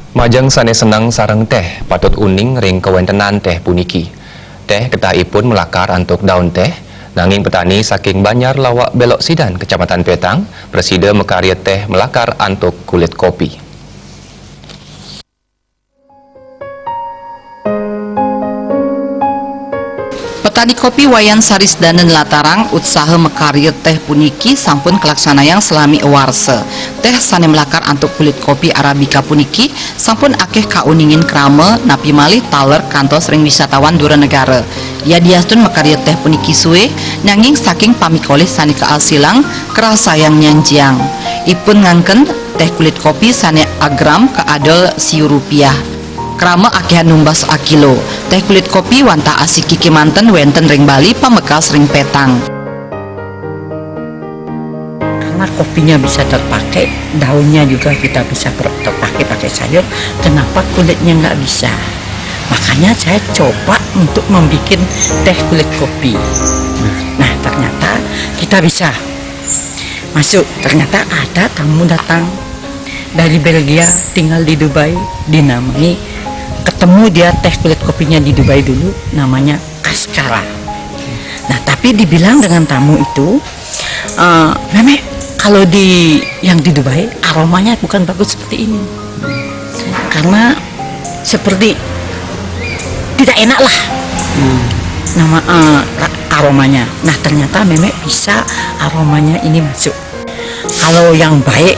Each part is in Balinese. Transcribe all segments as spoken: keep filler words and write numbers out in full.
Majeng sane seneng sareng teh patut uning ring kawentenan teh puniki. Teh ketahipun malakar antuk daun teh, nanging petani saking Banjar Lawak Belok Sidan, Kecamatan Petang, prasida makarya teh malakar antuk kulit kopi. Petani kopi Wayan Sari Sedana nlatarang utsaha makarya teh puniki sampun kalaksanayang salami awarsa. Teh sane malakar antuk kulit kopi Arabica puniki sampun akeh kauningin krama napi malih taler kantos ring wisatawan dura negara. Yadiastun makarya teh puniki sue, nanging saking pamikolih sane kaasilang, karasayang nyanjiang. Ipun ngangken teh kulit kopi sane agram kaadol siu rupiah. Krama akehan numbas akilo. Teh kulit kopi wantah asiki kemanten wenten ring Bali, pamekas ring Petang. Karena kopinya bisa terpakai, daunnya juga kita bisa per-, terpakai pakai sayur, kenapa kulitnya nggak bisa? Makanya saya coba untuk membuat teh kulit kopi. Nah, ternyata kita bisa. Masuk, ternyata ada tamu datang dari Belgia, tinggal di Dubai, dinamai, ketemu dia teh kulit kopinya di Dubai dulu, namanya Kaskara. Nah, tapi dibilang dengan tamu itu, "Eh, Meme, kalau di, yang di Dubai, aromanya bukan bagus seperti ini. Karena seperti tidak enak lah." Nama, eh, ra-, aromanya. Nah, ternyata Meme bisa aromanya ini masuk. Kalau yang baik,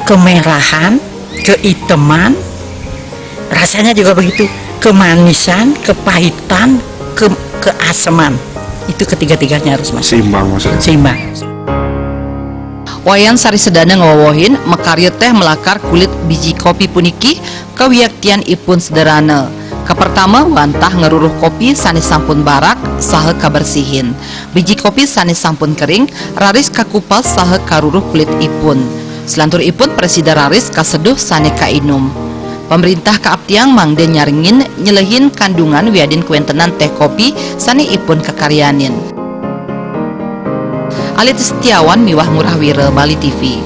kemerahan, keiteman, rasanya juga begitu. Kemanisan, kepahitan, ke-, keaseman. Itu ketiga-tiganya harus masuk. Seimbang maksudnya. Seimbang. Wayan Sari Sedana ngwewehin makarya teh malakar kulit biji kopi puniki kawiaktian ipun sederhana. Kapertama, wantah ngruruh kopi sane sampun barak saha kabersihin. Biji kopi sane sampun kering raris kakupas saha karuruh kulit ipun. Selantur ipun prasida raris kaseduh sane kainum. Pamrintah kaaptiang mangda nyarengin nyelehin kandungan wiadin kawentenan teh kopi sane ipun kakaryanin. Alit Setiawan miwah Ngurah Wira, Bali T V.